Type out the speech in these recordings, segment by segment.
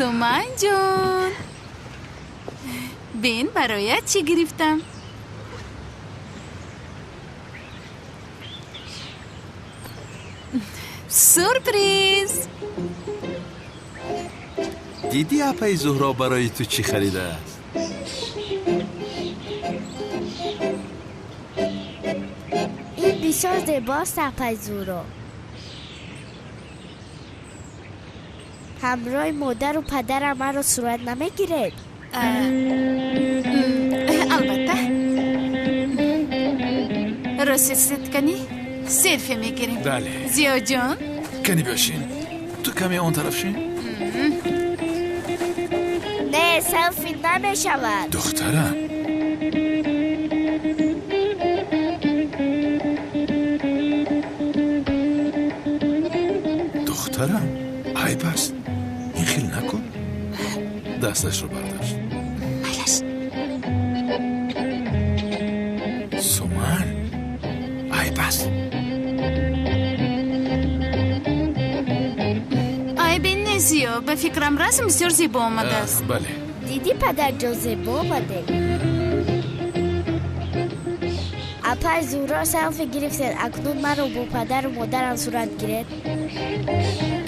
Суманҷон, бин бароят чӣ гирифтам. Сюрприз! Дидӣ апаи Зуҳро барои ту чӣ харидааст? Ин бисёр зебост, апаи Зуҳро. Ҳамроҳи модару падарам маро сурат намегиред? Албатта. Рости ситкани селфи мегирем. Бале. Зиёҷон. Кани бошин. Ту каме он тараф шин. Не, селфи намешавад. Духтарам. Духтарам, айб аст. Ин хел накун. Дасташро бардошт. Майлаш. Суман, айб аст. Айбе не, Зиё, ба фикрам расм бисёр зебо омадааст. Бале. Дидӣ, падарҷон, зебо омаде. Апаи Зуҳро селфи гирифтед, акнун маро бо падару модарам сурат гиред.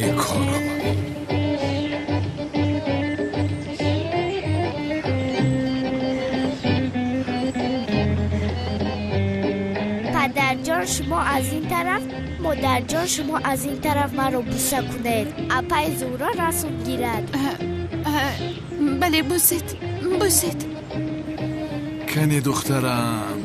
Ин корро Падарҷон, шумо аз ин тараф, модарҷон, шумо аз ин тараф маро буса кунед. Апаи Зуҳро расм гирад. Бале, бусед, бусед. Кани духтарам.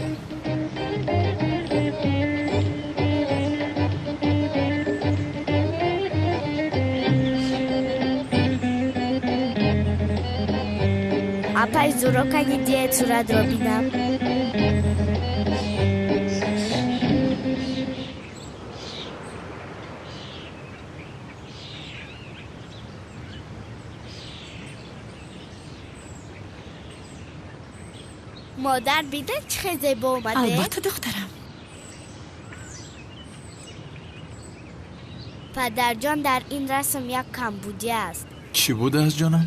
Апаи Зуҳро, кани диҳед суратро бинам. Модар, бидед чӣ хел зебо омаде? Албатта, духтарам. Падарҷон, дар ин расм як камбудӣ аст. Чӣ будааст, ҷонам?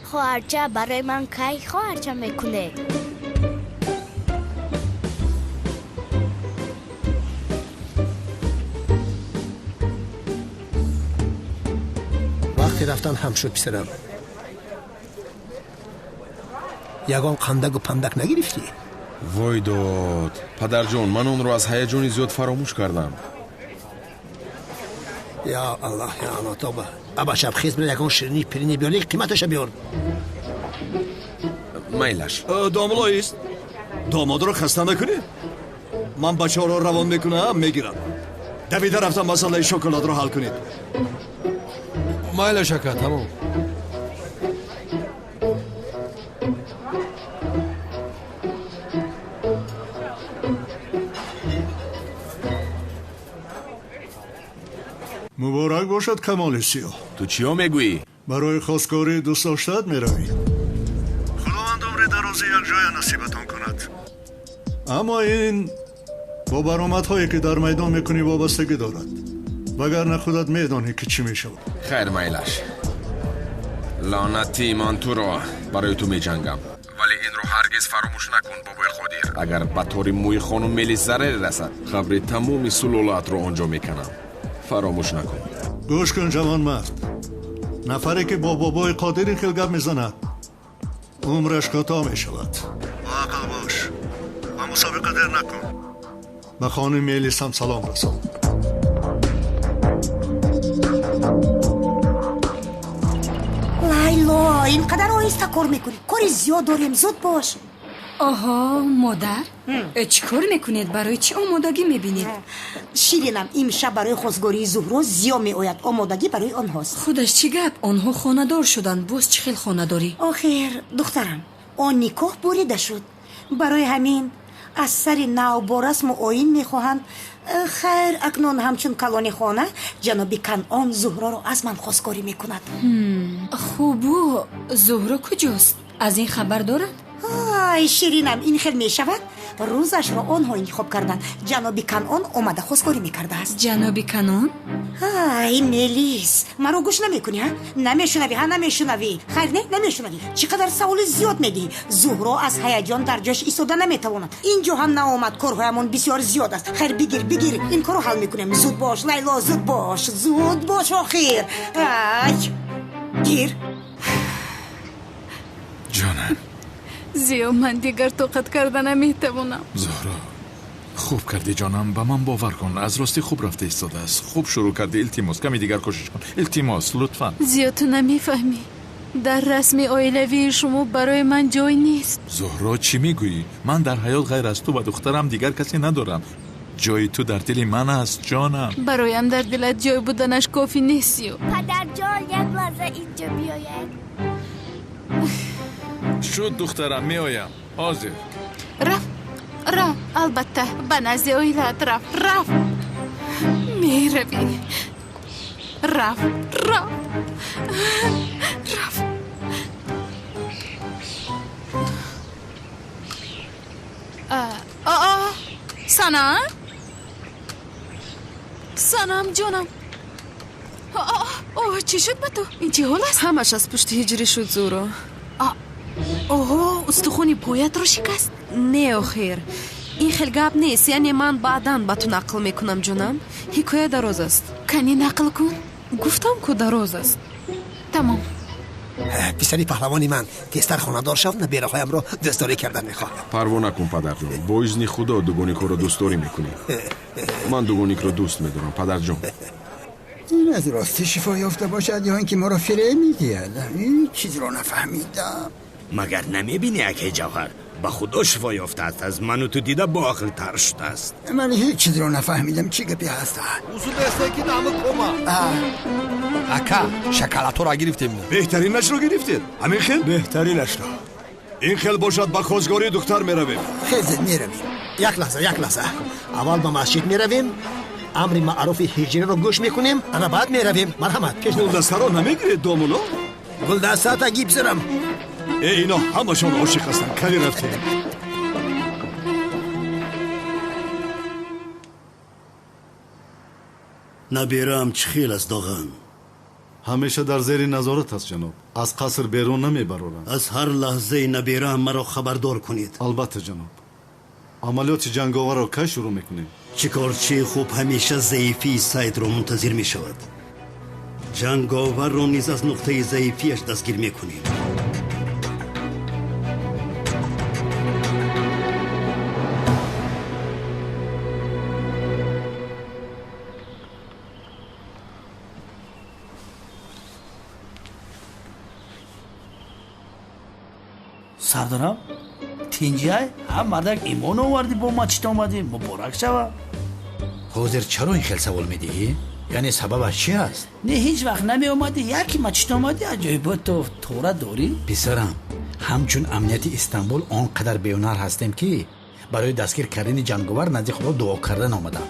Хоҳарча, барои ман кай хоҳарча мекунед? Вақти рафтан ҳам шуд, писарам. Ягон қандагу пандак нагирифтӣ? Вой дод, падарҷон, ман онро аз ҳаяҷони зиёд фаромӯш кардам. Я Аллоҳ, я Аллоҳ, тоба. Аба, шаб хез, бира ягон ширини пирини биёр, қиматаша биёр. Майлаш. Домлоист, домодро хаста накунед. Ман бачаҳоро равон мекунам, мегирам. Давида рафтам, масъалаи шоколадро ҳал кунед. Майлаш, ака, тамом. Муборак бошад, Камоли Сиёҳ. Ту чиё мегӯӣ? Барои хостгории дӯстдоштаат меравӣ. Худованд умри дарози якҷоя насибатон кунад. Аммо ин бо баромадҳое ки дар майдон мекунӣ вобастагӣ дорад. Вагарна худат медонӣ ки чӣ мешавад. Хайр, майлаш. Лаънати ман туро, барои ту меҷангам. Вале инро ҳаргиз фаромӯш накун, бобои Қодир. Агар ба тори мӯи хонум Мелис зараре расад, қабри тамоми сулолаатро он ҷо меканам. Фаромӯш накун. Гӯш кун, ҷавонмард. Нафаре ки бо бобои Қодир ин хел гап мезанад, умраш кӯтоҳ мешавад. Боақл бош ва мусобиқа дер накун. Ба хонум Мелис ҳам салом расон. Лайло, ин қадар оҳиста кор мекунӣ. Кори зиёд дорем, зуд бош. Оҳо, модар, чӣ кор мекунед? Барои чӣ омодагӣ мебинед? Ширинам, имшаб барои хостгории Зуҳро Зиё меояд. Омодагӣ барои онҳост. Худаш чӣ гап? Онҳо хонадор шуданд, боз чӣ хел хонадорӣ? Охир, духтарам, он никоҳ бурида шуд. Барои ҳамин аз сари нав бо расму оин мехоҳанд. Хайр, акнун ҳамчун калони хона ҷаноби Канъон Зуҳроро аз ман хостгорӣ мекунад. Хубу, Зуҳро куҷост? Аз ин хабар дорад? Ай, ширинам, ин хел мешавад. Рӯзашро онҳо интихоб карданд. Ҷаноби Канон омада хостгорӣ мекардааст. Ҷаноби Канон? Ай, Мелис, маро гӯш намекунӣ, ҳа? Намешунавӣ, ҳа, намешунавӣ. Хайр, не, намешунавӣ. Чӣ қадар саволи зиёд медиҳӣ. Зуҳро аз ҳаяҷон дар ҷояш истода наметавонад. Ин ҷо ҳам наомад, корҳоямон бисёр зиёд аст. Хайр, бигир, бигир, ин корро ҳал мекунем. Зуд бош, Лайло, зуд бош, зуд бош, охир. Ай, гир. Ҷонам. Зиё, ман дигар тоқат карда наметавонам. Зуҳро, хуб кардӣ ҷонам, ба ман бовар кун, аз ростӣ хуб рафта истодааст. Хуб шурӯъ кардӣ, илтимос, каме дигар кӯшиш кун. Илтимос, лутфан. Зиё, ту намефаҳмӣ. Дар расми оилавии шумо барои ман ҷой нест. Зуҳро, чӣ мегӯӣ? Ман дар ҳаёт ғайр аз ту ва духтарам дигар касе надорам. Ҷои ту дар дили ман аст, ҷонам. Бароям дар дилат ҷой буданаш кофӣ нест, Зиё. Падарҷон, як лаҳза инҷо биёяд. Шуд, духтарам, меоям. Ҳозир. Рафт, рафт, албатта, ба назди оилаат рафт, рафт. Меравӣ. Рафт, рафт, рафт. Санам? Санам, ҷонам. О, чӣ шуд ба ту? Ин чӣ ҳол аст? Ҳамаш аз пушти ҳиҷрӣ шуд, Зуро. Оҳо, устухони поятро шикаст? Не, охир. Ин хел гап нест, яъне ман баъдан ба ту нақл мекунам, ҷонам. Ҳикоя дароз аст. Кани нақл кун? Гуфтам, ку дароз аст. Тамом. Писари паҳлавони ман, тезтар хонадор шав, набераҳоямро дӯстдорӣ кардан мехоҳам. Парво накун, падарҷон, бо изни Худо дугоникҳоро дӯстдорӣ мекунӣ. Ман дугоникро дӯст медорам, падарҷон. Ин аз ростӣ шифо ёфта бошад ё ин ки моро фиреб медиҳад? Ҳеҷ чизро нафаҳмидам. Магар намебинӣ, акай Ҷавҳар ба Худо шифо ёфтааст, аз ману ту дида боақлтар шудааст. Ман ҳеҷ чизро нафаҳмидам, чӣ гапе ҳаст? Ака, шоколадҳоро гирифтем. Беҳтаринашро гирифтед? Ҳамин хел? Беҳтаринашро. Ин хел бошад, ба хостгории духтар меравем. Хезед, меравем. Як лаҳза, як лаҳза. Аввал ба масҷид меравем, амри маъруфи ҳиҷриро гӯш мекунем, ана баъд меравем. Марҳамат, пеш. Гулдастаро намегиред, домуло? Гулдастата гипсарам. Э, ино ҳамашон ошиқ ҳастанд. Кани рафтем. Набераам чӣ хел аст, Доған? Ҳамеша дар зери назорат аст, ҷаноб. Аз қаср берун намебароранд. Аз ҳар лаҳзаи набераам маро хабардор кунед. Албатта, ҷаноб. Амалиёти ҷанговарро кай шурӯъ мекунем? Чикорчии хуб ҳамеша заифии сайдро мунтазир мешавад. Ҷанговарро низ аз нуқтаи заифиаш дастгир мекунем. Сардорам, тинҷиай, ҳа мардак имон овардӣ, бо мачит омадӣ, муборак шава. Ҳозир чаро ин хел савол медиҳӣ? Яъне сабабаш чи аст? Не, ҳеҷ вақт намеомадӣ, яке мачит омадӣ, аҷоибот то тора дорӣ? Писарам, ҳамчун амнияти Истанбул он қадар беҳунар ҳастем, ки барои дастгир кардани ҷанговар назди Худо дуо кардан омадам.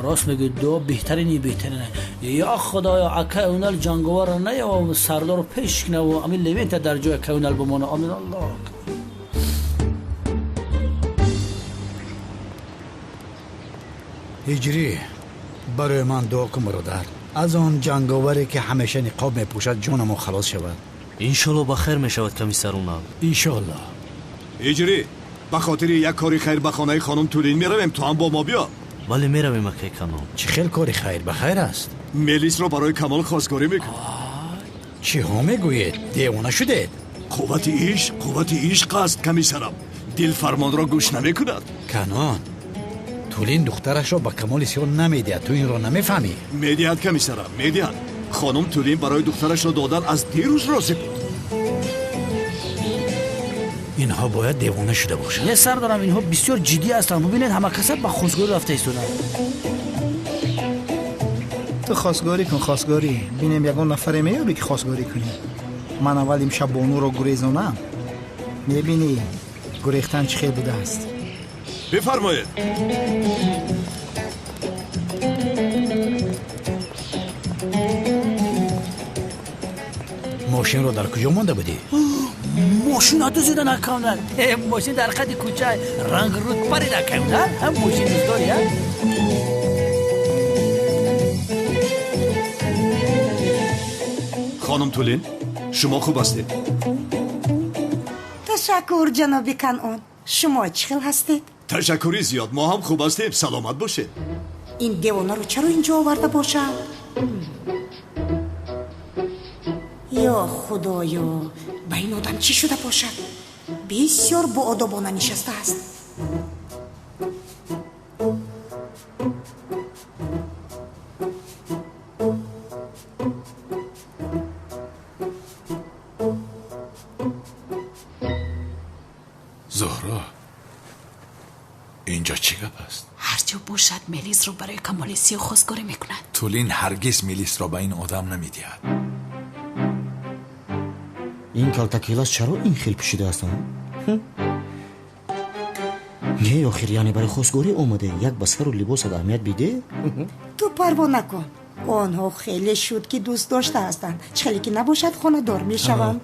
Рост мегӯӣ, дуо беҳтарини беҳтарин. Ё Худоё, акай Унал ҷанговарро наёв, сардорро пеш кунаву амин Левента дар ҷои акай Унал бимона. Амин, Аллоҳ. Ҳиҷрӣ, барои ман дуо кун, бародар. Аз он ҷанговаре ки ҳамеша ниқоб мепӯшад ҷонамон халос шавад. Иншолло ба хайр мешавад, комиссар Унал. Иншолло. Ҳиҷрӣ, ба хотири як кори хайр ба хонаи хонум Тулин меравем, ту ҳам бо мо биё. Бале, меравем, акай Канон. Чӣ хел кори хайр? Ба хайр аст? Мелисро барои Камол хостгорӣ мекунам. Чиҳо мегӯед? Девона шудед? Қуввати ишқ, қуввати ишқ аст, комиссарам. Дилфармонро гӯш намекунад. Канон, Тулин духтарашро ба Камоли Сиёҳ намедиҳад, ту инро намефаҳмӣ? Медиҳад, комиссарам, медиҳад. Хонум Тулин барои духтарашро додан аз дирӯз розӣ буд. Инҳо бояд девона шуда бошанд. Не, сардорам, инҳо бисёр ҷиддӣ ҳастанд. Бубинед, ҳама каса ба хостгорӣ рафта истоданд. Ту хостгорӣ кун, хостгорӣ. Бинем ягон нафаре меёбӣ, ки хостгорӣ кунӣ. Ман аввал имшаб бонуро гурезонам. Мебинӣ, гурехтан чӣ хел будааст. Бифармоед. Мошинро дар куҷо монда будӣ? Мошин дуздидан акаунал. Мошин дар қади кӯча ранг руд парид акаунал. Ҳам мошин дуздорӣ, а? Хонум Тулин, шумо хуб ҳастед? Ташаккур, ҷаноби Канъон. Шумо чӣ хел ҳастед? Ташаккури зиёд, мо ҳам хуб ҳастем, саломат бошед. Ин девонаро чаро инҷо оварда бошам? Ё худоё, ба ин одам чӣ шуда бошад? Бисёр боодобона нишастааст. Зуҳро, инҷо чӣ гап аст? Ҳар ҷо бошад, Мелисро барои Камоли Сиёҳ хостгорӣ мекунад. Тулин ҳаргиз Мелисро ба ин одам намедиҳад. Ин калтакелас чаро ин хел пӯшидаастанд? Не, охир, яъне барои хостгорӣ омаде, як ба сару либосат аҳамият биде? Ту парво накун. Онҳо хеле шуд ки дӯст дошта ҳастанд. Чӣ хеле ки набошад, хонадор мешаванд.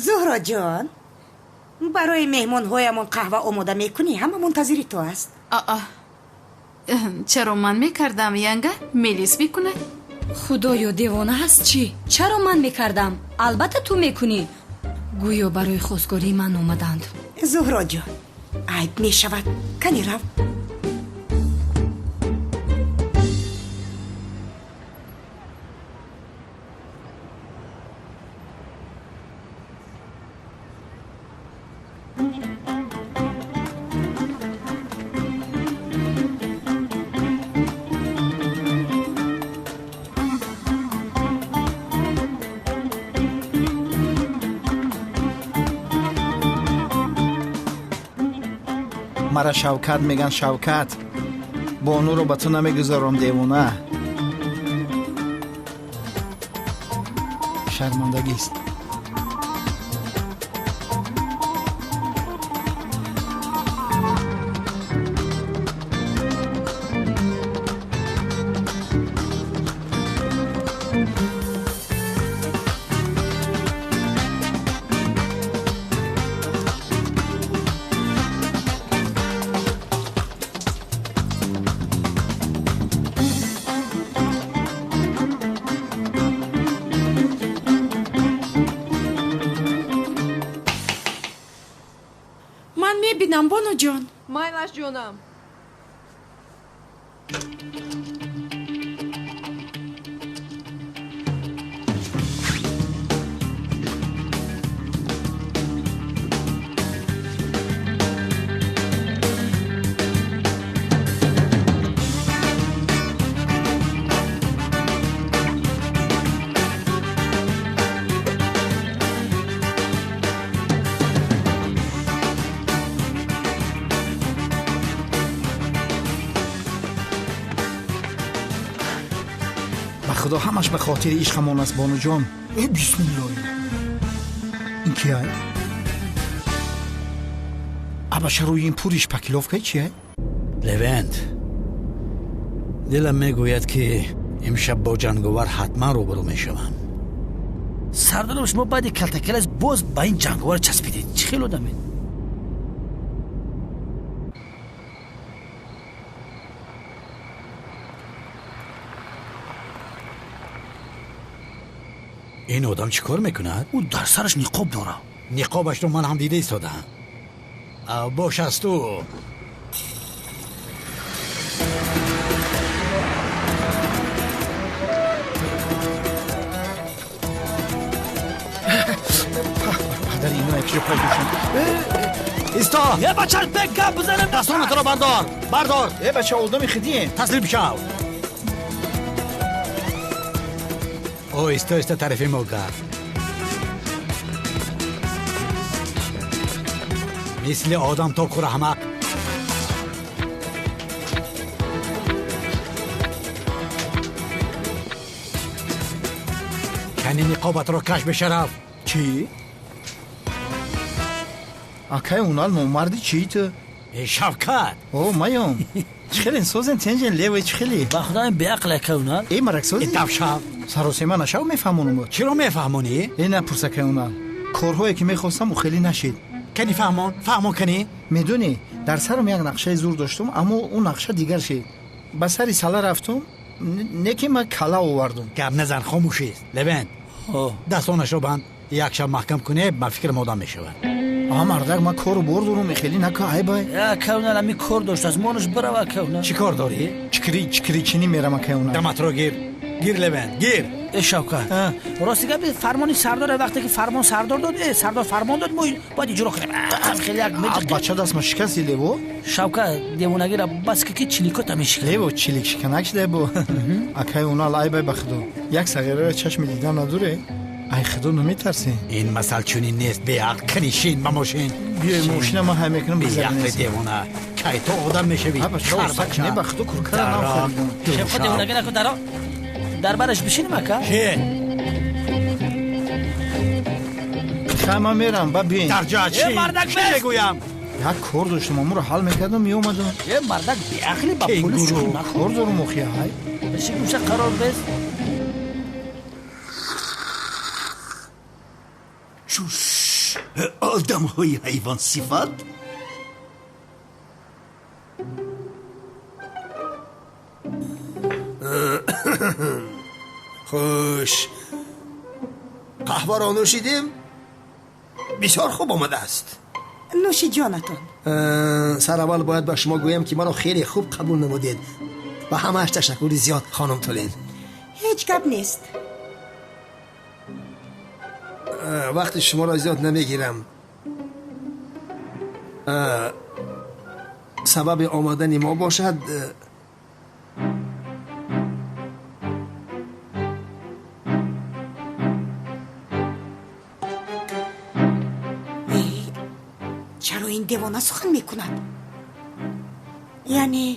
Зуҳроҷон, барои меҳмонҳоямон қаҳва омода мекунӣ? Ҳама мунтазири ту аст. Аа, чаро ман мекардам, янга? Мелис мекунад. Худоё, девона ҳаст чӣ? Чаро ман мекардам? Албатта ту мекунӣ. Гӯё барои хостгории ман омаданд. Зуҳроҷон, айб мешавад. Кани рав. Мара Шавкат меган, Шавкат. Бонуро ба ту намегузорам, девона. Шармандагист. Ман мебинам, бонуҷон. Майлаш, ҷонам. Ба худо, ҳамаш ба хотири ишқамон аст, бонуҷон. Э, бисмиллоҳи. Ин кияй? Абаша рӯи ин пуриш пакиловкаи чияй? Левент, дилам мегӯяд, ки имшаб бо ҷанговар ҳатман рӯбарӯ мешавам. Сардорам, шумо баъди калтакелас боз ба ин ҷанговар часпидед. Чӣ хел одамед? Ин одам чӣ кор мекунад? Ӯ дар сараш ниқоб дорад. Ниқобашро ман ҳам дида истодаам. Бош аз ту. Падари ино якҷо пайдо шуд. Исто! Е, бача, бек гап бизанем! Дастонатро бардор! Бардор! Э, бача, одами хидием. Таслим шав! Оҳиста оҳиста тарафи мо гард. Мисли одам тоб хӯр, аҳмақ. Кани ниқобатро каш, бешараф. Чӣ? Акай унал номарди чӣ ту? Э, Шавкат! О, маём. Чӣ хелен созен тенҷен левой чӣ хели? Ба худо ин беақл акай унал. Э, марак сози? Э, давшав. Саросема нашав мефаҳмонум. Чиро мефаҳмонӣ? Э, напурс акай унал. Корҳое ки мехостам ӯ хеле нашид. Кани фаҳмон, фаҳмон кани? Медонӣ, дар сарам як нақшаи зур доштум, аммо ӯ нақша дигар шид. Ба сари сала рафтум, не ки ман кала овардум. Гап назан, хомӯшист. Левент, дастонашро банд, як шаб маҳкам кунӣ, ба фикрам одам мешавад. А мардак, ман кору бор дорум, хеле нака айбай. Акай унал ами кор доштааст, монаш бирав акай унал. Чӣ кор дорӣ? Чикри чикричинӣ мерам акай унал. Даматро гир. Гир Левент, гир. Э, Шавкат, рости гап фармони сардор вақте ки фармон сардор дод, э, сардор фармон дод, мо бояд иҷро кунем. Хеле як бача дастма шикасти лево? Шавкат, девонагира бас ки чиликота мешикан. Лево чилик шиканак шуда бо. Акай унал айбай ба худо. Як сағираро чашми дидан надоре? Ай худо наметарсӣ? Ин масал чунин нест, беақл кани шин ба мошин. Биёй мошина ман ҳай мекунам беақли девона. Кай ту одам мешавӣ? Не ба худо куркара нахӯрдам. Шавкат девонагӣ накун, даро. Дар бараш бишинем ака? Шин. Хай ман мерам, ба биёин. Дар ҷоят шин. Мардак чӣ мегӯям? Як кор доштам, амуро ҳал мекардам, меомадам. Э, мардак беақлӣ ба полис шӯхӣ накун. Кор дорум охи ҳай. Бишин гӯша қарор бес. Чуш, одамҳои ҳайвонсифат. Хуш, қаҳваро нӯшидем, бисёр хуб омадааст. Нӯши ҷонатон. Сараввал бояд ба шумо гӯям ки маро хеле хуб қабул намудед. Ба ҳамааш ташаккури зиёд, хонум Тулин. Ҳеҷ гап нест. Вақти шуморо зиёд намегирам. Сабаби омадани мо бошад чаро ин девона сухан мекунад? Яъне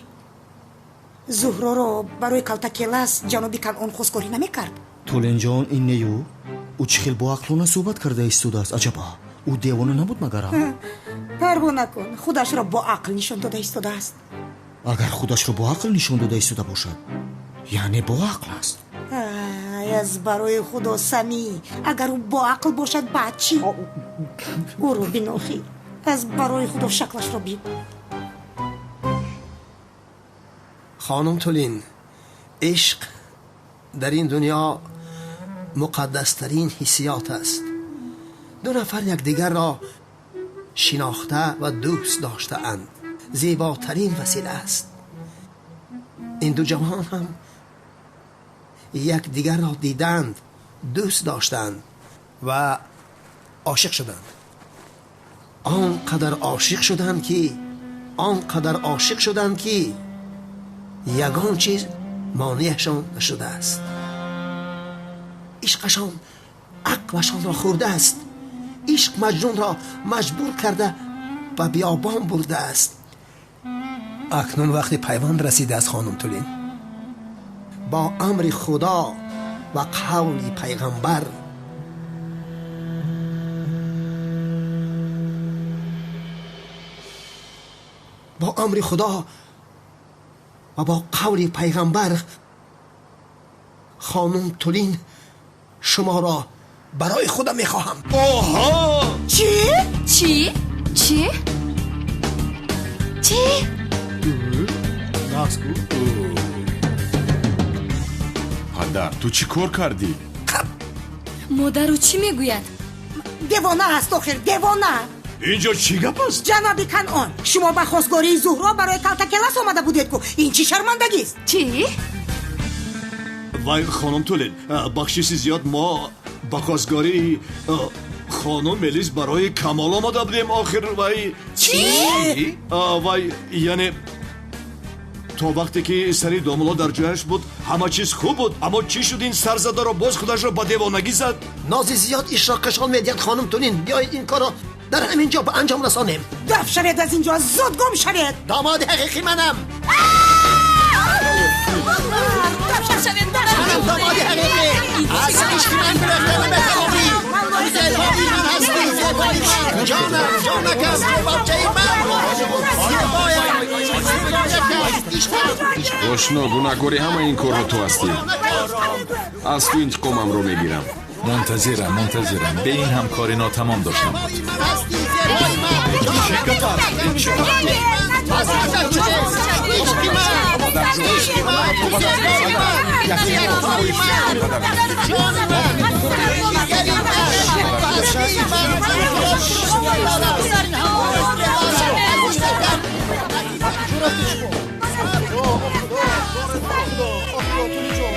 Зуҳроро барои калтакелас ҷаноби Канъон хостгорӣ намекард? Тулинҷон, ин нею? Ӯ чӣ хел боақлона суҳбат карда истодааст? Аҷаба, ӯ девона набуд магарам? Парво накун, худашро боақл нишон дода истодааст. Агар худашро боақл нишон дода истода бошад, яъне боақл аст. Ай, аз барои худо Самӣ, агар ӯ боақл бошад, баъд чӣ? Ӯро бин охи, аз барои худо шаклашро бин. Хонум Тулин, ишқ дар ин дунё муқаддастарин ҳиссиёт аст. Ду нафар якдигарро шинохта ва дӯст доштаанд. Зеботарин васила аст. Ин ду ҷавон ҳам якдигарро диданд, дӯст доштанд ва ошиқ шуданд. Он қадар ошиқ шуданд ки он қадар ошиқ шуданд ки ягон чиз монеашон нашудааст. Ишқашон ақлашонро хӯрдааст. Ишқ Маҷнунро маҷбур карда ба биёбон бурдааст. Акнун вақти пайванд расидааст, хонум Тулин. Бо амри Худо ва қавли пайғамбар бо амри Худо ва бо қавли пайғамбар хонум Тулин шуморо барои худам мехоҳам. Оҳо! Чӣ? Чӣ? Чӣ? Чӣ? Падар, ту чӣ кор кардӣ? Модару чӣ мегӯяд? Девона аст охир, девона. Инҷо чӣ гап аст? Ҷаноби Канъон, шумо ба хостгории Зуҳро барои калтакелас омада будед ку. Ин чӣ шармандагист? Чӣ? Вай, хонум Тулин, бахшиши зиёд, мо ба хостгории хонум Мелис барои Камол омада будем. Охир вай чӣ? Вай, яъне то вақте ки сари домулло дар ҷояш буд, ҳама чиз хуб буд, аммо чӣ шуд ин сарзадаро боз худашро ба девонагӣ зад? Нози зиёд ишроқашон медиҳад, хонум Тулин. Биёед ин корро дар ҳамин ҷо ба анҷом расонем. Даф шавед аз ин ҷо, зуд гум шавед. Домоди ҳақиқӣ манам. Даф шавед, манам домоди ҳақиқӣ. Аз ишқи ман гурехта наметавонӣ. Зебои ман ҳастӣ, зебои ман, ҷонам, ҷонакам, бачаи ман, зебоям, зебоякам. Ошно, гунаҳкори ҳамаи ин корҳо ту ҳастӣ. Аз ту интиқомамро мегирам. Мунтазирам, мунтазирам. Бе ин ҳам кори нотамом доштам.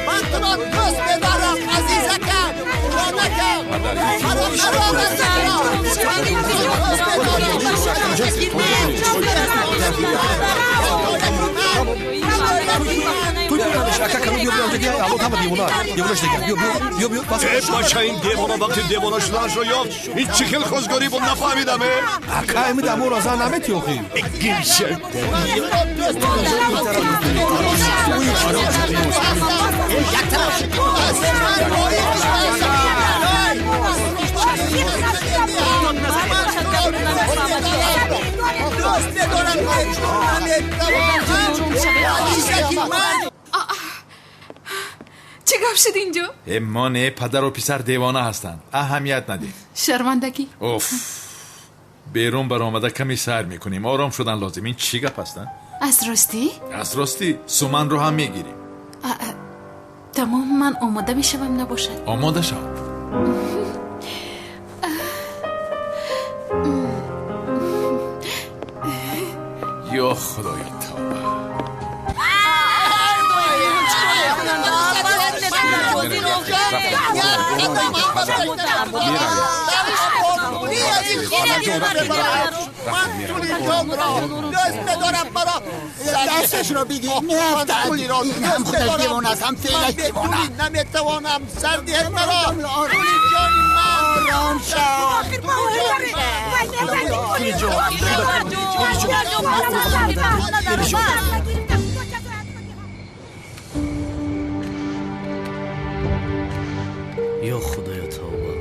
Ман туро дӯст медорам, азизакам, ҷонакам. Бача, ин девона вақти девона шуданашро ёфт, ин чӣ хел хозгорӣ буд, нафаҳмидам. Ака, ами даморо зан наметӣ охи. Чӣ гап шуд инҷо? Мо не, падару писар девона ҳастанд. Аҳамият надиҳ. Шармандагӣ. Уф, берун баромада каме сайр мекунем. Ором шудан лозим. Ин чӣ гап аст? Аз ростӣ? Аз ростӣ. Суманро ҳам мегирем. Тамом, ман омода мешавам, набошад. Омода шав. Ё худоё, тавба. دستش را بگیر، میافتد. این هم خودش دیوانه است، هم فعلش دیوانه. نمیتوانم، سر دهد مرا. تولی جان من، آرام شو. Ё худоё, тавба.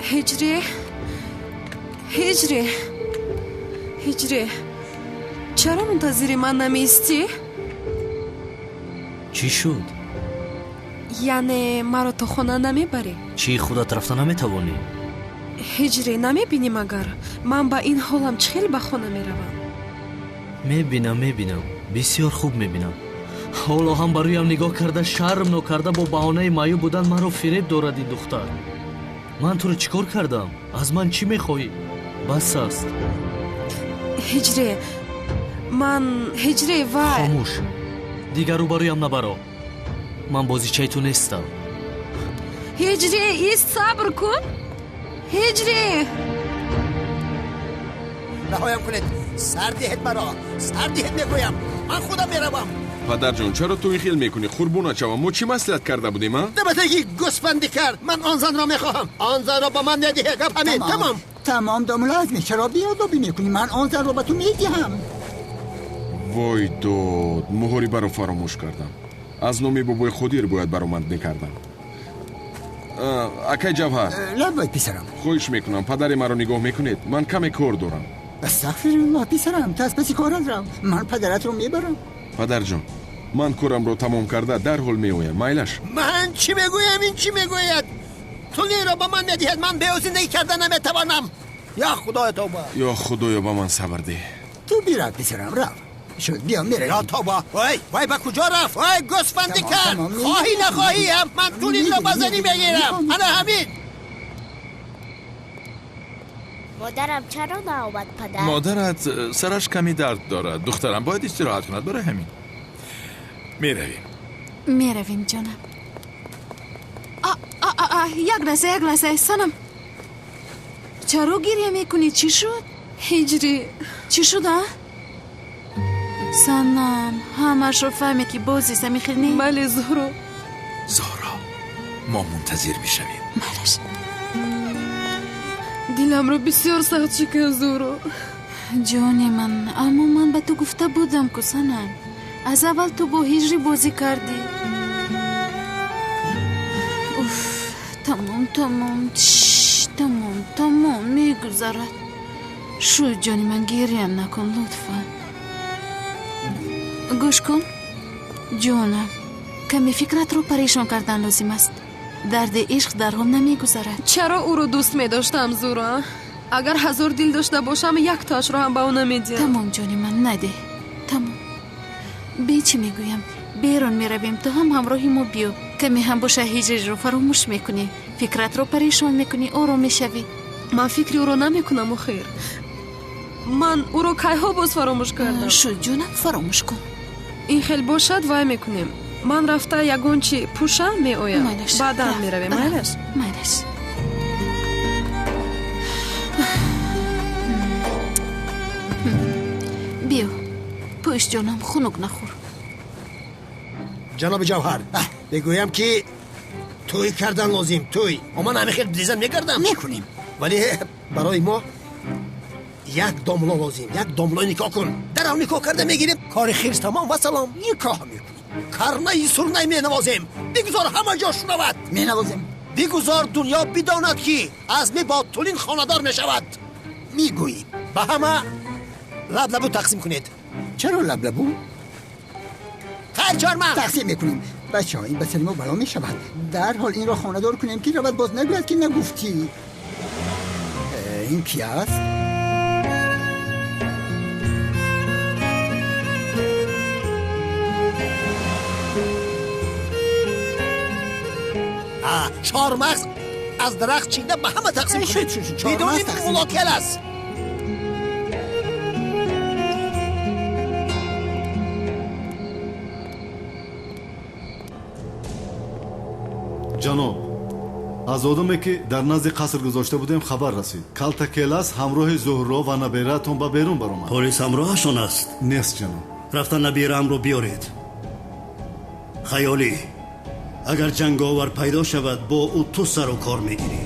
Ҳиҷрӣ, ҳиҷрӣ, ҳиҷрӣ, чаро мунтазири ман намеистӣ? Чӣ шуд? Яъне маро то хона намебарӣ? Чӣ, худат рафта наметавонӣ? Ҳиҷрӣ, намебинӣ магар ман ба ин ҳолам чӣ хел ба хона меравам? Мебинам, мебинам, бисёр хуб мебинам. Ҳоло ҳам ба рӯям нигоҳ карда, шарм нокарда, бо баҳонаи маъюб будан маро фиреб дорад ин духтар. Ман туро чӣ кор кардам? Аз ман чӣ мехоҳӣ? Бас аст. Ҳиҷрӣ, ман, ҳиҷрӣ, вай. Хомӯш, дигар рӯбарӯям набаро. Ман бозичаи ту нестам. Ҳиҷрӣ, ист, сабр кун. Ҳиҷрӣ, раҳоям кунед. Сар диҳед маро, сар диҳед, мегӯям. Ман худам меравам. Падарҷон, чаро ту ин хел мекунӣ? Қурбона шавам, мо чӣ маслиҳат карда будем, а? Дабатаги гӯсфандӣ кард. Ман он занро мехоҳам. Он занро ба ман надиҳед. Гап ҳамин, тамом. Тамом, домла Азми, чаро беодобӣ мекунӣ? Ман он занро ба ту медиҳам. Вой дод, муҳорибаро фаромӯш кардам. Аз номи бобои Қодир бояд баромад мекардам. Акай Ҷавҳар. Лаббай, писарам. Хоҳиш мекунам, падари маро нигоҳ мекунед? Ман каме кор дорам. Астағфируллоҳ, писарам, ту аз паси корат рав. Ман падаратро мебарам. Падарҷон, ман корамро тамом карда дарҳол меоям. Майлаш? Ман чӣ мегӯям, ин чӣ мегӯяд? Тулиро ба ман медиҳад, ман бе ӯ зиндагӣ карда наметавонам. Ё худоё, тавба. Ё худоё, ба ман сабр деҳ. Ту бирав, писарам, рав. Шуд, биё, меравем. Ё тавба. Вой, вой, ба куҷо рафт? Вой, гӯсфандӣ кард. Хоҳӣ нахоҳӣ ҳам ман тулиро ба занӣ мегирам. Ана ҳамин. Модарам чаро наомад, падар? Модарат сараш каме дард дорад, духтарам, бояд истироҳат кунад. Барои ҳамин меравем. Меравем, ҷонам. Як лаҳза, як лаҳза, санам, чаро гиря мекунӣ? Чӣ шуд? Ҳиҷрӣ, чӣ шуд, а? Санам, ҳамашро фаҳмед, ки бозист, ҳамин хел не? Бале, Зуҳро. Зуҳро, мо мунтазир мешавем. Малаш. Диламро бисёр сахт шикаст, Зуҳро. Ҷони ман, аммо ман ба ту гуфта будам ку, санам. Аз аввал ту бо ҳиҷрӣ бозӣ кардӣ. Уф, тамом, тамом, тамом. Тамом, мегузарад. Шуд, ҷони ман, гирьям накун, лутфан. Гӯш кун, ҷонам, каме фикратро парешон кардан лозим аст. Дарди ишқ дарҳол намегузарад. Чаро ӯро дӯст медоштам, Зура? Агар 1000 дил дошта бошам, яктоашро ҳам ба ӯ намедиҳам. Тамом, ҷони ман, надеҳ. Тамом. Бе чӣ мегӯям? Берун меравем, ту ҳам ҳамроҳи мо биё. Каме ҳам боша ҳиҷрро фаромӯш мекунӣ. Фикратро парешон мекунӣ, ором мешавӣ. Ман фикри ӯро намекунам, охир. Ман ӯро кайҳо боз фаромӯш кардам. Шуд, ҷонам, фаромӯш кун. Ин хел бошад, вай мекунем. Ман рафта ягон чи пӯшам, меоям. Баъдан меравем, майлаш? Майлаш. Биё, пӯш ҷонам, хунук нахӯр. Ҷаноби Ҷавҳар, мегӯям ки тӯй кардан лозим, тӯй. Ман ҳамин хел дизан мекардам. Мекунем. Вале барои мо як домло лозим, як домлои никоҳ кун. Дарав никоҳ карда мегирем, кори хирс тамом ва салом. Никоҳ мекунем. Карнаи сурнай менавозем. Бигузор ҳама ҷо шунавад. Менавозем. Бигузор дунё бидонад ки Азмӣ бо Тулин хонадор мешавад. Мегӯем. Ба ҳама лаблабу тақсим кунед. Чаро лаблабу? Хайр, чормағз тақсим мекунем. Бачаҳо, ин ба сари мо бало мешавад. Дарҳол инро хонадор кунем ки равад боз нагӯяд ки нагуфтӣ. Ин ки аст? Чормағз аз дарахт чида ба ҳама тақсим кунед. Бидонед мулокел аст. Ҷаноб, аз одаме ки дар назди қаср гузошта будем хабар расид. Калта Келас ҳамроҳи Зуҳро ва набераатон ба берун баромад. Полис ҳамроҳашон аст? Нест, ҷаноб. Рафта набераамро биёред. Хаёлӣ, агар ҷанговар пайдо шавад, бо ӯ ту сару кор мегирӣ.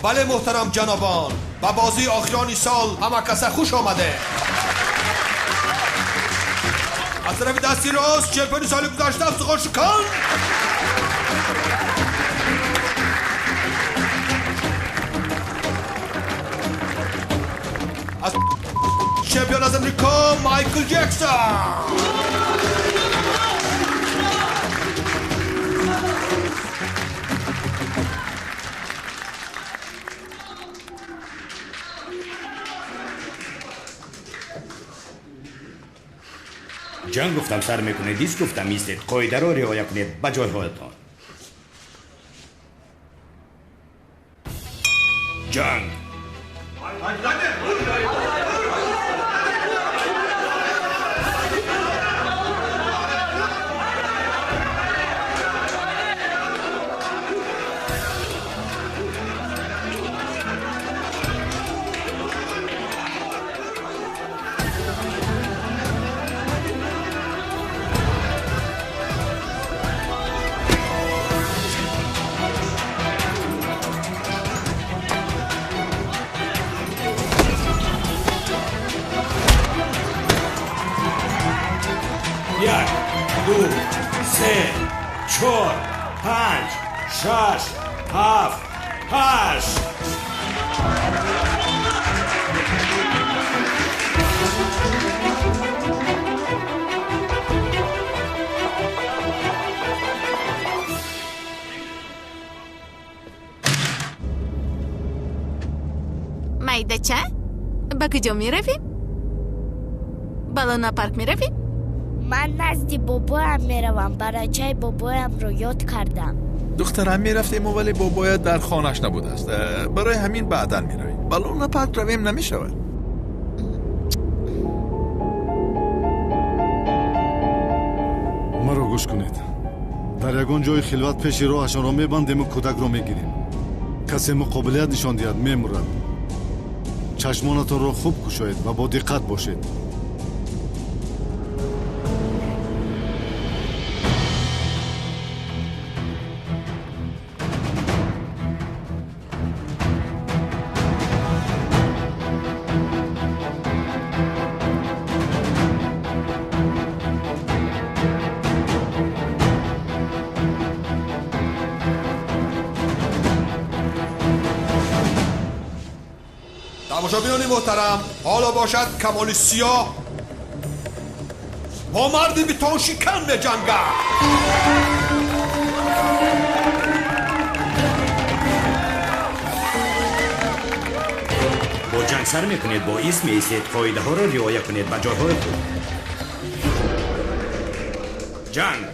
بله محترم جنابان، و بازی آخرانی سال همه کس خوش آمده. از طرف دستی راست چمپیون سال گذشته افتخار شکن. از چمپیون از امریکا مایکل جکسون. جنگ گفتم سر میکنید، دیس گفتم میستید. قاعده را رعایت کنید به جای هایتان. جنگ. یک، دو، سه، چهار، پنج، شش، هفت، هشت. майдача, ба куҷо меравем? Ба луна парк меравем? Ман назди бобоям меравам. Барачаи бобоямро ёд кардам. Духтарам, мерафтему, вале бобоят дар хонааш набудааст. Барои ҳамин баъдан меравем. Ба луна парк равем намешавад. Маро гӯш кунед. Дар ягон ҷои хилват пеши роҳашонро мебандему кӯдакро мегирем. Касе муқобилият нишон диҳад, мемурад. Чашмонатонро хуб кушоед ва бо диққат бошед. тамошобинони муҳтарам, ҳоло бошад Камоли Сиёҳ бо марди битоншикан меҷангад. Бо ҷанг сар мекунед, бо исм меистед, қоидаҳоро риоя кунед, ба ҷойҳои худ. Ҷанг!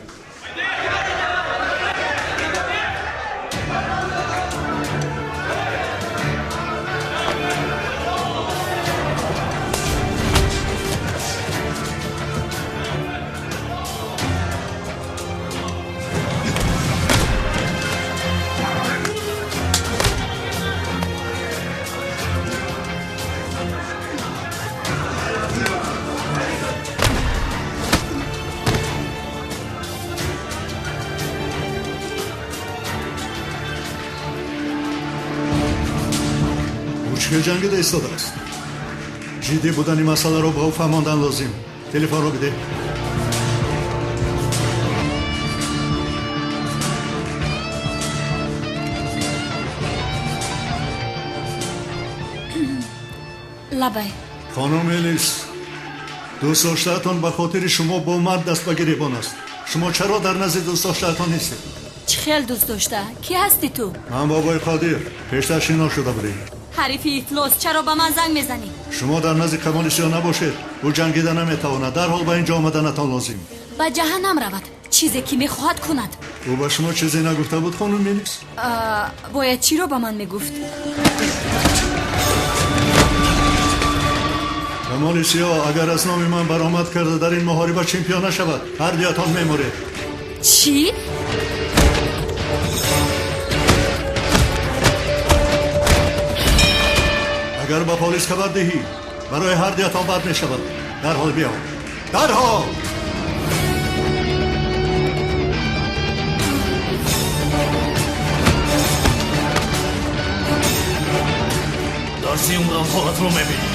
Чӣ ҷангида истодааст? Ҷиддӣ будани масъаларо ба ӯ фаҳмондан лозим. Телефонро бидеҳ. Лабай. Хонум Элис, дӯстдоштаатон ба хотири шумо бо мард даст ба гиребон аст. Шумо чаро дар назди дӯстдоштаатон нестед? Чӣ хел дӯст дошта? Кӣ ҳастӣ ту? Ман бобои Қодир. Пештар шинос шуда будем. Ҳарифи ифлос, чаро ба ман занг мезанӣ? Шумо дар назди Камоли Сиёҳ набошед. Ӯ ҷангида наметавонад. Дарҳол ба ин ҷо омаданатон лозим. Ба ҷаҳаннам равад. Чизе ки мехоҳад кунад. Ӯ ба шумо чизе нагуфта буд, хонум Мелис? Бояд чиро ба ман мегуфт? Камоли Сиёҳ агар аз номи ман баромад карда дар ин муҳориба чемпион нашавад, ҳар дуятон мемуред. Чӣ? Агар ба полис хабар диҳӣ, барои ҳар дуятон бад мешавад. Дарҳол биё, дарҳол! Дарси умрам ҳолатро мебинӣ.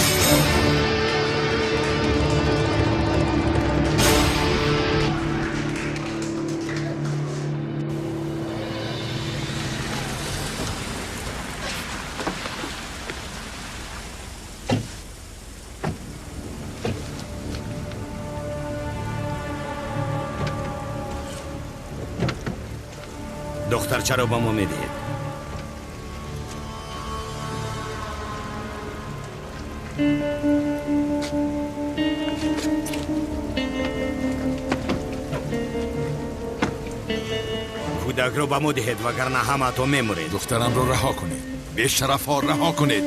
Духтарчаро ба мо медиҳед. Кӯдакро ба мо диҳед, вагарна ҳамаатон мемуред. Духтарамро раҳо кунед. Бешарафҳо, раҳо кунед.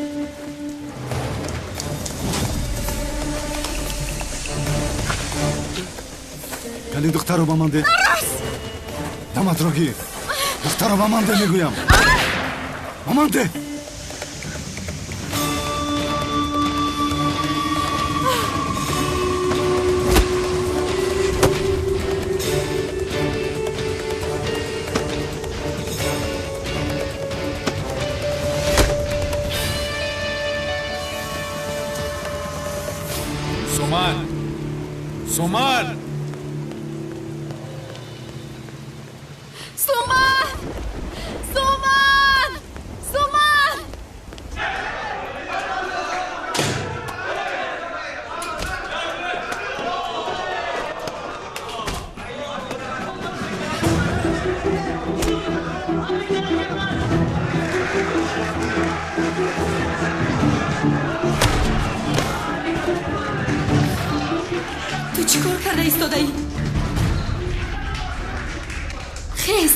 Кали духтарро ба ман деҳ. Даматро гир. Духтарро ба ман деҳ, мегӯям. Ба ман деҳ. Суман! Суман! Суман! Суман! Суман! Ту чӣ кор карда истодаӣ? Хез,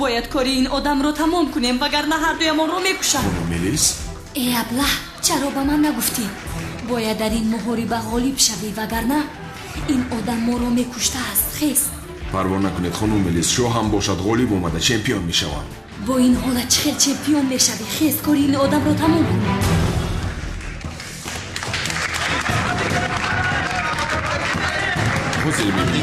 бояд кори ин одамро тамом кунем, вагарна ҳардуямонро мекушад. Мелис? Э аблаҳ, чаро ба ман нагуфтӣ? Бояд дар ин муҳориба ғолиб шавӣ, вагарна ин одам моро мекуштааст. Хез. Парво накунед, хонум Мелис, шоҳ ҳам бошад ғолиб омада чемпион мешавам. Бо ин ҳолат чӣ хел чемпион мешавӣ? Хез, кори ин одамро тамом кун. Ҳозир мебинӣ.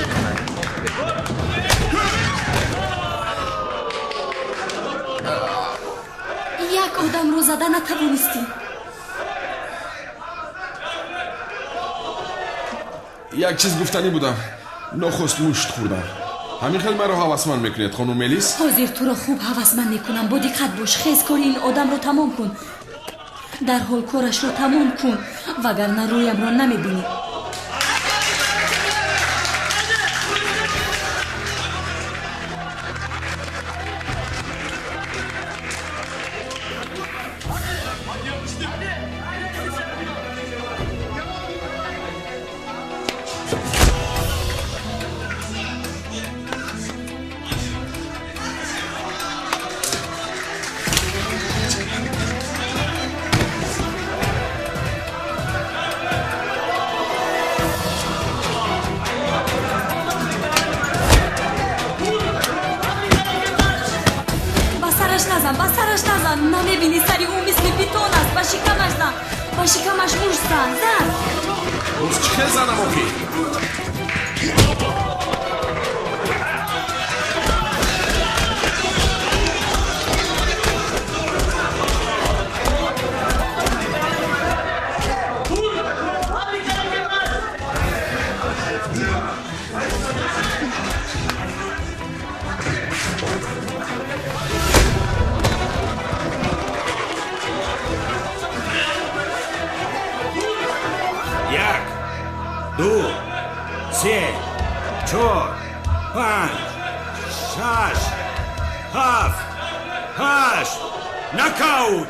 Як одамро зада натавонистӣ. Як чиз гуфтанӣ будам. Нохост мушт хӯрдам. Ҳамин хел маро ҳавасманд мекунед, хонум Мелис? Ҳозир туро хуб ҳавасманд мекунам. Бо диққат бош. Хез, кори ин одамро тамом кун. Дарҳол корашро тамом кун, вагарна рӯямро намебинӣ. Намебинӣ, сари ӯ мисли битон аст. Ба шикамаш зан, ба шикамаш мушт зан, зан. Боз чӣ хел занам охӣ? Ду, се, чор, панҷ, шаш, ҳафт, ҳашт. Нокаут!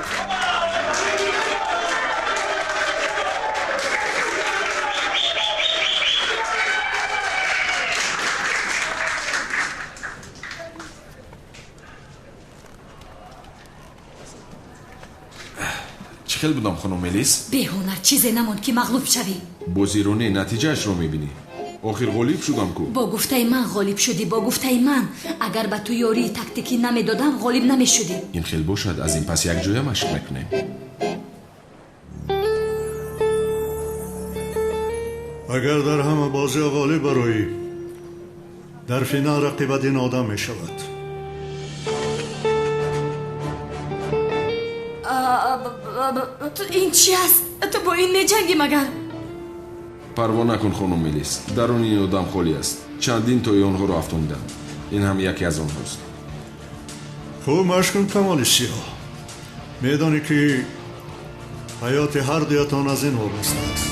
Чӣ хел будам, хонум Мелис? Беҳунар, чизе намонд, ки мағлуб шавӣ. Бозиро не, натиҷаашро мебинӣ. Охир ғолиб шудам ку. Бо гуфтаи ман ғолиб шудӣ, бо гуфтаи ман. Агар ба ту ёрии тактикӣ намедодам, ғолиб намешудӣ. Ин хел бошад, аз ин пас якҷоя машқ мекунем. Агар дар ҳама бозиҳо ғолиб бароӣ, дар финал рақибат ин одам мешавад. Ин чи аст? Ту бо ин меҷангӣ магар? Парво накун, хонум Мелис. Даруни ин одам холӣ аст. Чандин тои онҳоро афтонидам. Ин ҳам яке аз онҳост. Хуб машқ кун, Камоли Сиёҳ. Медонӣ, ки ҳаёти ҳар дуятон аз ин вобаста аст.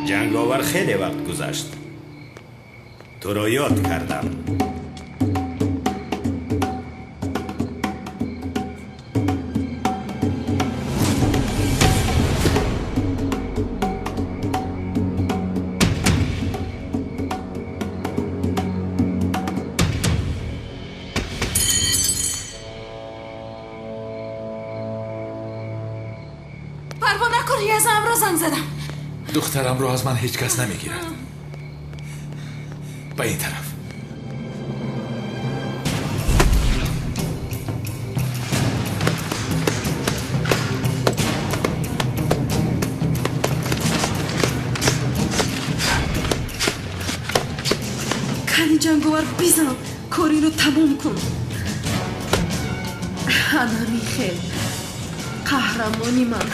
Ҷанговар, хеле вақт гузашт. Туро ёд кардам. Парво накун, язамро занг задам. Духтарамро аз ман ҳеҷ кас намегирад. Ба ин тараф. Кани, ҷанговар, бизан, кориро тамом кун. Ана михел, қаҳрамони ман.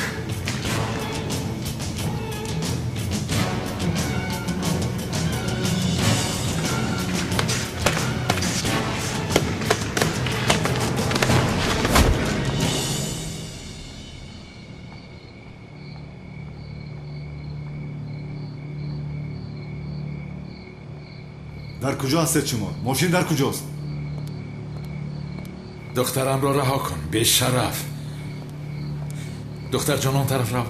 Дар куҷо ҳастед шумо? Мошин дар куҷост? Духтарамро раҳо кун, бешараф. Духтарҷон, он тараф рав.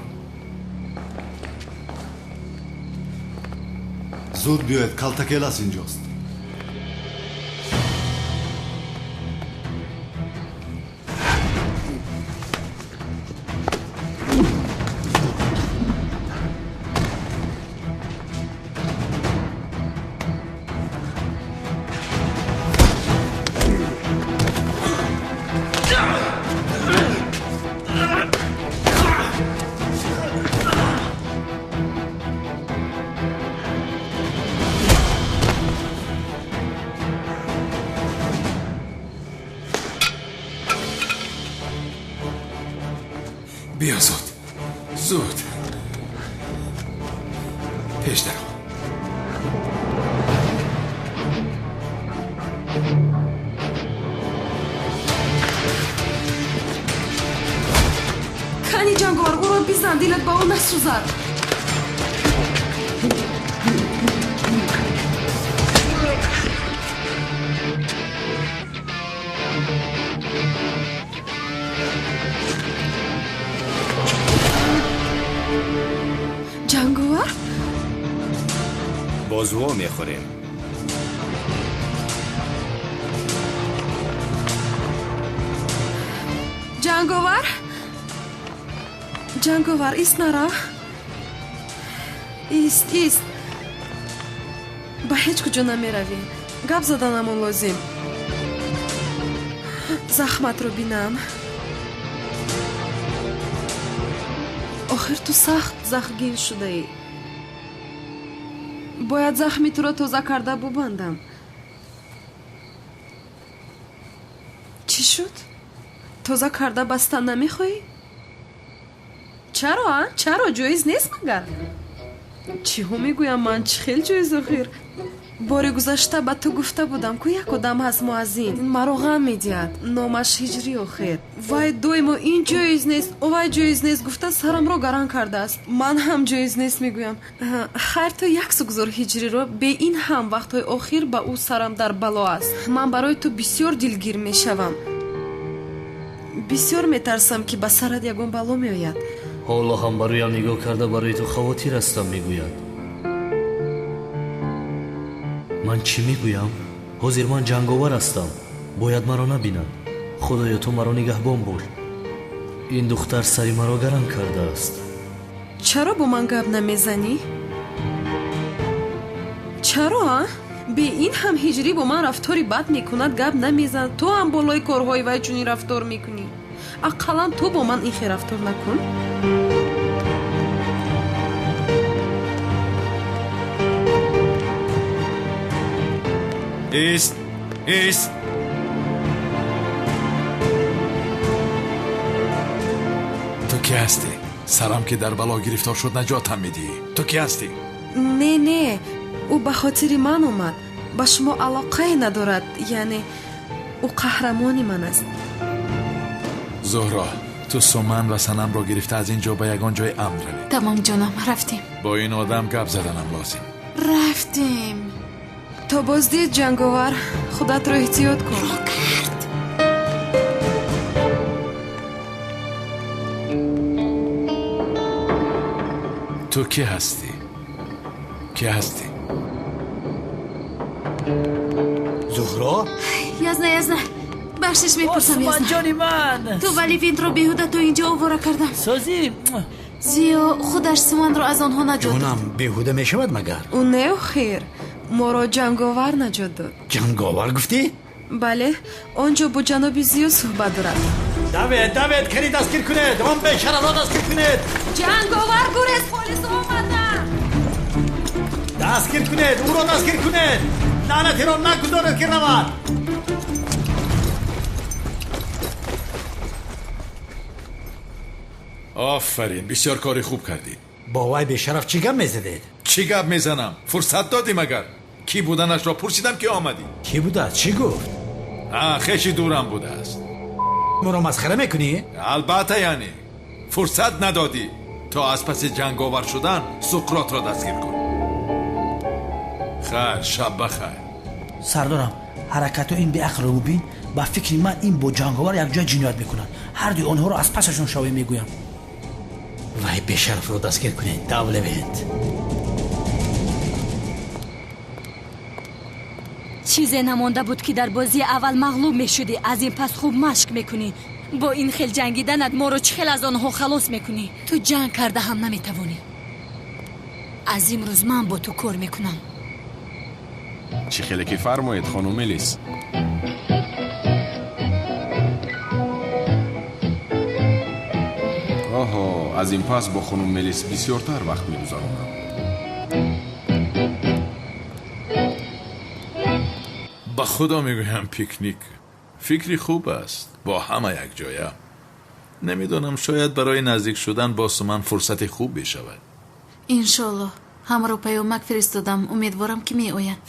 Зуд биёед, калтакелас инҷост. Биё зуд, зуд, пеш даро. Кани ҷанговар, ӯро бизан, дилат ба ӯ насӯзад. Ҷанговар? Боз во мехӯрем. Ҷанговар, ҷанговар, ист, нара, ист, ист, ба ҳеҷ куҷо намеравӣ. Гап заданамон лозим. Захматро бинам. Охир ту сахт захмгин шудаӣ. Бояд захми туро тоза карда бубандам. Чӣ шуд? Тоза карда бастан намехоҳӣ? Чаро, а? Чаро ҷоиз нест магар? Чиҳо мегӯям ман? Чӣ хел ҷоиз охир? Бори гузашта ба ту гуфта будам, ку як одам ҳаст муаззин, маро ғам медиҳад, номаш Ҳиҷрӣ. Охир вай доимо ин ҷоиз нест, овай ҷоиз нест гуфта сарамро гаран кардааст. Ман ҳам ҷоиз нест мегӯям. Хайр, ту як сугзор Ҳиҷриро. Бе ин ҳам вақтҳои охир ба ӯ сарам дар бало аст. Ман барои ту бисёр дилгир мешавам, бисёр метарсам, ки ба сарат ягон бало меояд. Ҳоло ҳам ба рӯям нигоҳ карда барои ту хавотир ҳастам мегӯяд. Ман чӣ мегӯям? Ҳозир ман ҷанговар ҳастам, бояд маро набинанд. Худоё, ту маро нигаҳбон бош. Ин духтар сари маро гарам кардааст. Чаро бо ман гап намезанӣ? Чаро, а? Бе ин ҳам Ҳиҷрӣ бо ман рафтори бад мекунад, гап намезанад. Ту ҳам болои корҳои вай чунин рафтор мекунӣ. Ақаллан ту бо ман ин хел рафтор накун. Ист, ист! Ту кӣ ҳастӣ? Сарам ки дар бало гирифтор шуд, наҷотам медиҳӣ. Ту кӣ ҳастӣ? Не, не, ӯ ба хотири ман омад, ба шумо алоқае надорад. Яъне ӯ қаҳрамони ман аст. Зуҳро, ту Суман ва Санамро гирифта аз ин ҷо ба ягон ҷои амн равӣ. Тамом ҷонам, рафтем. Бо ин одам гап заданам лозим. Рафтем. То боздид, ҷанговар, худатро эҳтиёт кун. Ро кард. Ту кӣ ҳастӣ? Кӣ ҳастӣ? Зуҳро? Язна, язна, бахшиш мепурсам, язна. Осмонҷони ман! Ту ва Левинтро беҳуда то инҷо овора кардам. Созӣ. Зиё худаш Суманро аз онҳо наҷот дод. Ҷонам, беҳуда мешавад магар? Ӯ не, охир моро ҷанговар наҷот дод. Ҷанговар гуфтӣ? Бале, он ҷо бо ҷаноби Зиё суҳбат дорад. Давед, давед, кани дастгир кунед, он бешараро дастгир кунед. Ҷанговар гурез, полис омаданд. Дастгир кунед, ӯро дастгир кунед. Лаънатиро нагузоред ки равад. Офарин, бисёр кори хуб кардӣ. Бо вай бешараф чӣ гап мезадед? Чӣ гап мезанам? Фурсат додӣ магар? Кӣ буданашро пурсидам, ки омадӣ. Кӣ будааст? Чӣ гуфт? Хеши дурам будааст. Моро масхара мекунӣ? Албатта, яъне фурсат надодӣ то аз паси ҷанговар шудан Суқротро дастгир кун. Хайр, шаб бахайр. Сардорам, ҳаракатҳои ин беақлро бубин. Ба фикри ман, ин бо ҷанговар якҷоя ҷиноят мекунанд. Ҳардуи онҳоро аз пасашон шавем, мегӯям. Вай бешарафро дастгир кунед, дав, Левент. Чизе намонда буд, ки дар бозии аввал мағлуб мешудӣ. Аз ин пас хуб машқ мекунӣ. Бо ин хел ҷангиданат моро чӣ хел аз онҳо халос мекунӣ? Ту ҷанг карда ҳам наметавонӣ. Аз имрӯз ман бо ту кор мекунам. Чӣ хеле ки фармоед, хонум Мелис. Оҳо, аз ин пас бо хонум Мелис бисёртар вақт мегузаронам. Ба худо мегӯям, пикник фикри хуб аст, бо ҳама якҷоя. Намедонам, шояд барои наздик шудан бо Суман фурсати хуб бишавад. Иншоаллоҳ. Ҳамаро паёмак фиристодам, умедворам, ки меояд.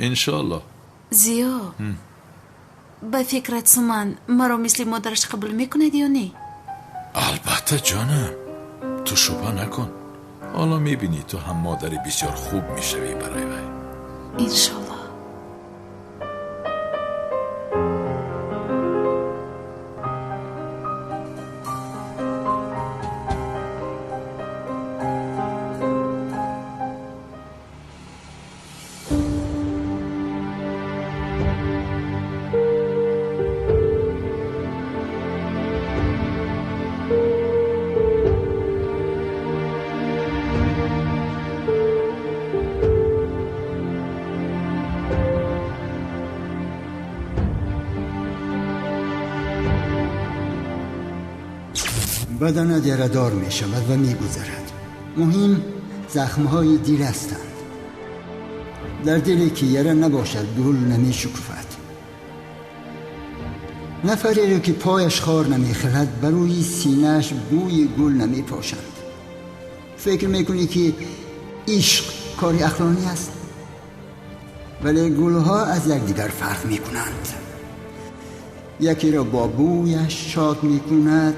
Иншоаллоҳ. Зиё, ба фикрат, Суман маро мисли модараш қабул мекунад ё не? Албатта, ҷонам, ту шубҳа накун. Ҳоло мебинӣ, ту ҳам модари бисёр хуб мешавӣ барои вай. Иншоаллоҳ. بدنت یره‌دار می شود و می گذرد. مهم زخمهای دل هستند. در دلی که یره نباشد گل نمی شکفد. نفری را که پایش خار نمی خورد بر روی سینه‌اش بوی گل نمی پاشند. فکر میکنی که عشق کاری عقلانی است، ولی گلها از یکدیگر فرق می کنند. یکی را با بویش شاد می کند،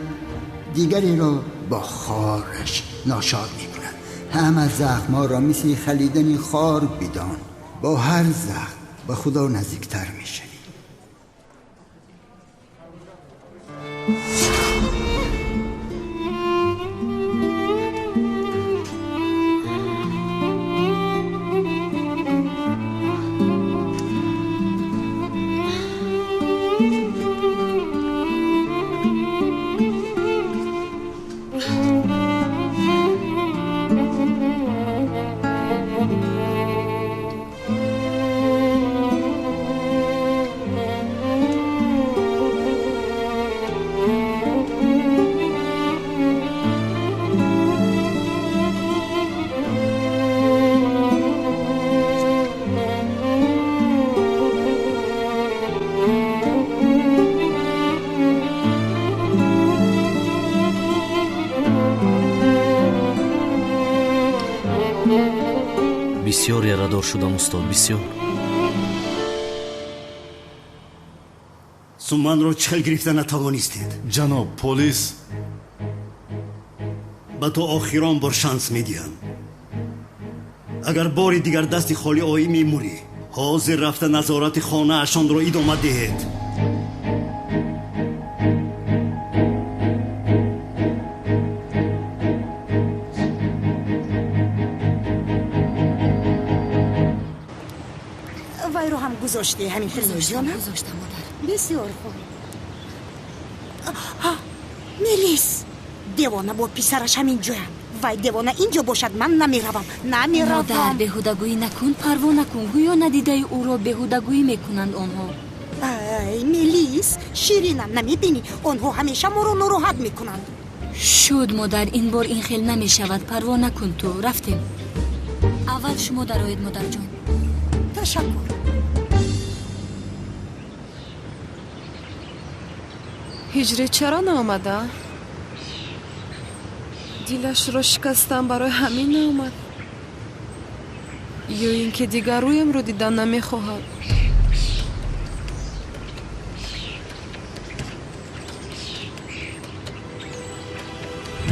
دیگری را با خارش ناشاد می کند. همه زخم ها را مثل خلیدن خار بدان. با هر زخم به خدا نزدیکتر می شوی. Бисёр ярадор шудам, устод, бисёр. Суманро чӣ хел гирифта натавонистед? Ҷаноб полис, ба ту охирон бор шанс медиҳам. Агар бори дигар дасти холӣ оӣ, мемурӣ. Ҳозир рафта назорати хонаашонро идома диҳед. Вайро ҳам гузоштӣ ҳамин хел ҷонам? Гузоштам, модар. Бисёр хуб. Мелис, девона бо писараш ҳамин ҷоянд. Вай девона инҷо бошад, ман намеравам, намеравам. Модар, беҳудагӯӣ накун, парво накун. Гӯё надидаи ӯро беҳудагӯӣ мекунанд онҳо. Ай, Мелис, ширинам, намебинӣ? Онҳо ҳамеша моро нороҳат мекунанд. Шуд, модар, ин бор ин хел намешавад. Парво накун ту. Рафтем. Аввал шумо дароед, модарҷон. Ташаккур. Ҳиҷрӣ чаро наомада? Дилашро шикастам, барои ҳамин наомад. Ё ин ки дигар рӯямро дидан намехоҳад.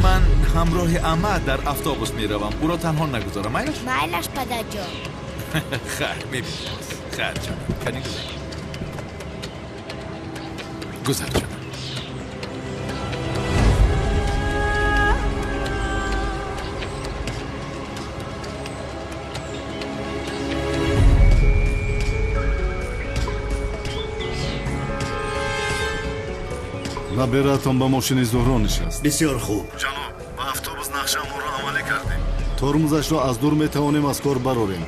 Ман ҳамроҳи ама дар автобус меравам. Ӯро танҳо нагузорам. Майлаш? Майлаш, падарҷон. Хайр, мебинем. Хайр, ҷонам. Кани гузар. Гузар, ҷонам. Набиратон ба мошини Зуҳро нишаст. Бисёр хуб. Ҷаноб, ба автобус нақшаамонро амалӣ кардем. Тормозашро аз дур метавонем аз кор барорем.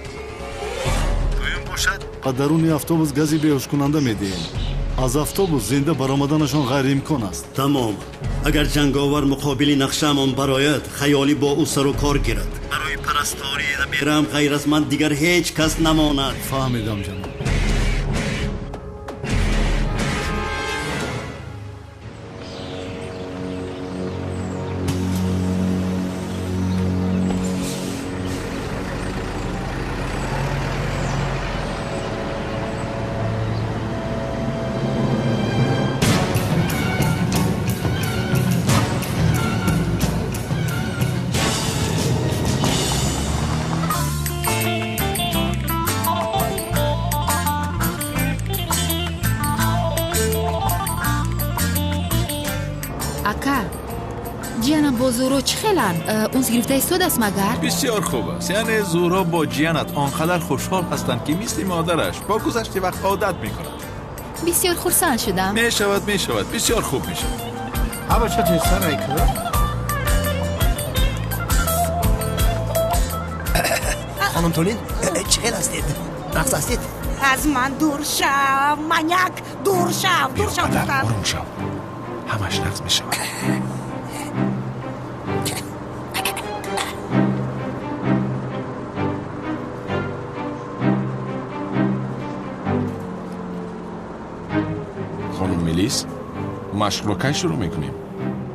Дуюм бошад, ба даруни автобус гази беҳушкунанда медиҳем. Аз автобус зинда баромаданашон ғайриимкон аст. Тамом. Агар ҷанговар муқобили нақшаамон барояд, хаёлӣ бо ӯ сару кор гирад. Барои парасторӣ наберам ғайр аз ман дигар ҳеҷ кас намонад. Фаҳмидам, ҷаноб. Бо Зуро чӣ хеланд? Унс гирифта истодааст магар? Бисёр хуб аст. Яъне Зуро бо ҷиянат он қадар хушҳол ҳастанд, ки мисли модараш бо гузашти вақт одат мекунад. Бисёр хурсанд шудам. Мешавад, мешавад, бисёр хуб мешавад. Ҳабача тезтар айку. Хонум Толин, чӣ хел ҳастед? Рақс ҳастед? Аз ман дур шав, маняк, дур шав, дур шав. Ором шав, ҳамаш нақс мешавад. Хонум Мелис, машқро кай шурӯъ мекунем?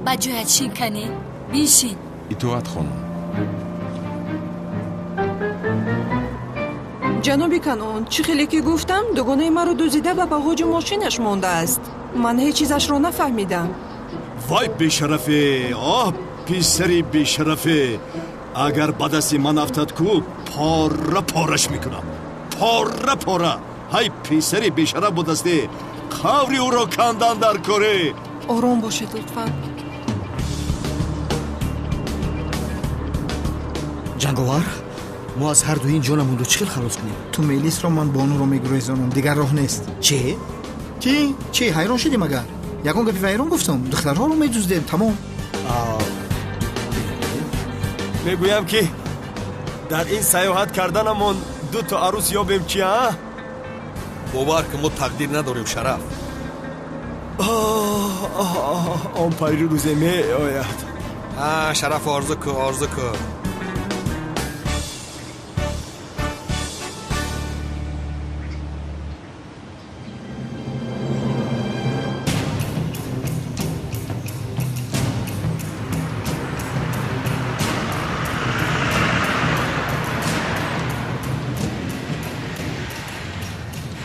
Ба ҷоят шин, канӣ, биншин. Итоат, хонум. Ҷаноби Канон, чӣ хеле ки гуфтам, дугонаи маро дузида ба бағоҷи мошинаш мондааст. Ман ҳеҷ чизашро нафаҳмидам. Вай бешарафе! Оҳ, писари бешарафе! Агар ба дасти ман афтад ку, пора пораш мекунам. Пора пора! Ҳай писари бешараф будасте! Қаври ӯро кандан дар коре! Ором бошед, лутфан. Ҷанговар, мо аз ҳар дуи ин ҷонамонро чӣ хел халос кунем? Ту Мелисро, ман Бонуро мегурезонам, дигар роҳ нест. Чӣ? Чӣ? Чӣ, ҳайрон шудӣ магар? Ягон гапи вайрон гуфтам? Духтарҳоро медуздем, тамом. Мегӯям ки дар ин саёҳат карданамон ду то арӯс ёбем, чи а? Бовар ки мо тақдир надорем, Шараф. Он пайри рӯзе меояд. Шараф, орзу кун, орзу кун.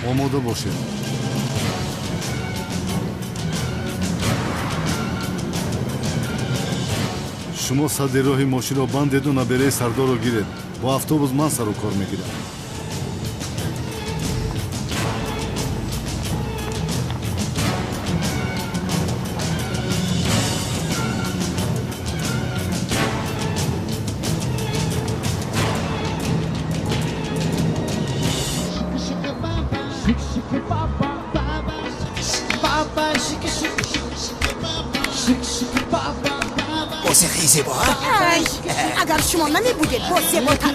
Омода бошед. Шумо садди роҳи мошинро бандеду набераи сардорро гиред. Бо автобус ман сару кор мегирам. Мусиқии зебо. Агар шумо намебудед, боз зеботар.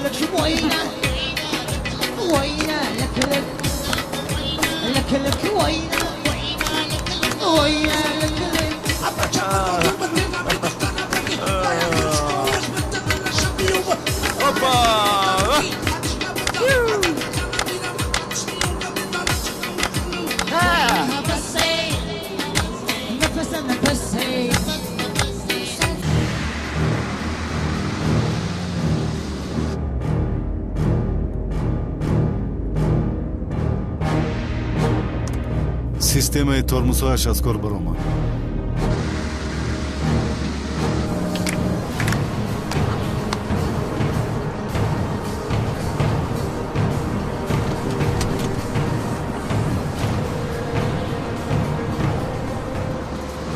Системаи тормозҳояш аз кор баромад.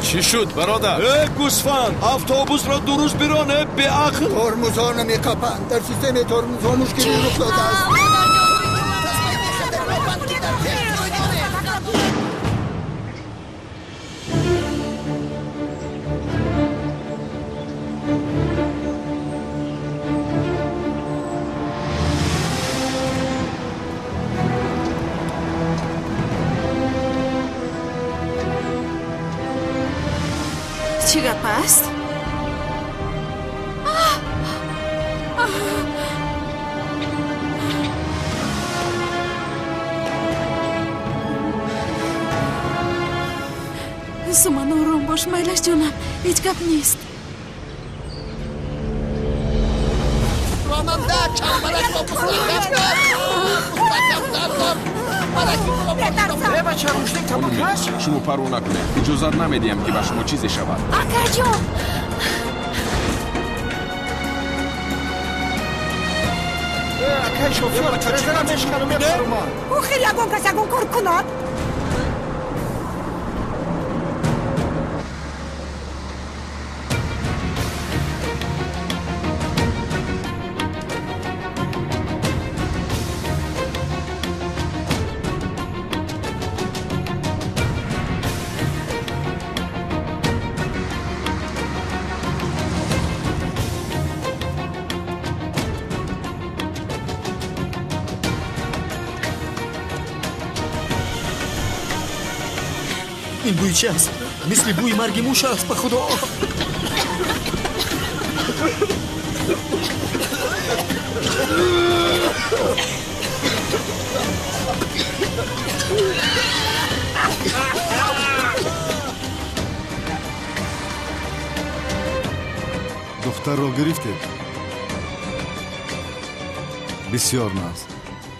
Чӣ шуд, бародар? Э, гӯсфанд, автобусро дуруст бироне, беақл. Тормозҳо намеқапанд. Дар системаи тормозҳо мушкиле рух додааст. Чӣ гап аст? Суман, ором бош, майлаш ҷонам, ҳеҷ гап нест. Ронанда чамбарак бо Шумо парво накунед, иҷозат намедиҳам, ки ба шумо чизе шавад. Акаҷон! Охир ягон кас ягон кор кунад. Ин бӯи чи аст? Мисли бӯи марги муш аст, ба худо. Духтарро гирифтед? Бисёр нағз.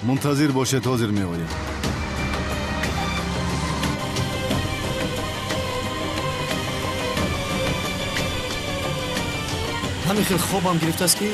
Мунтазир бошед, ҳозир меоям. Ҳамин хел хобам гирифтааст, ки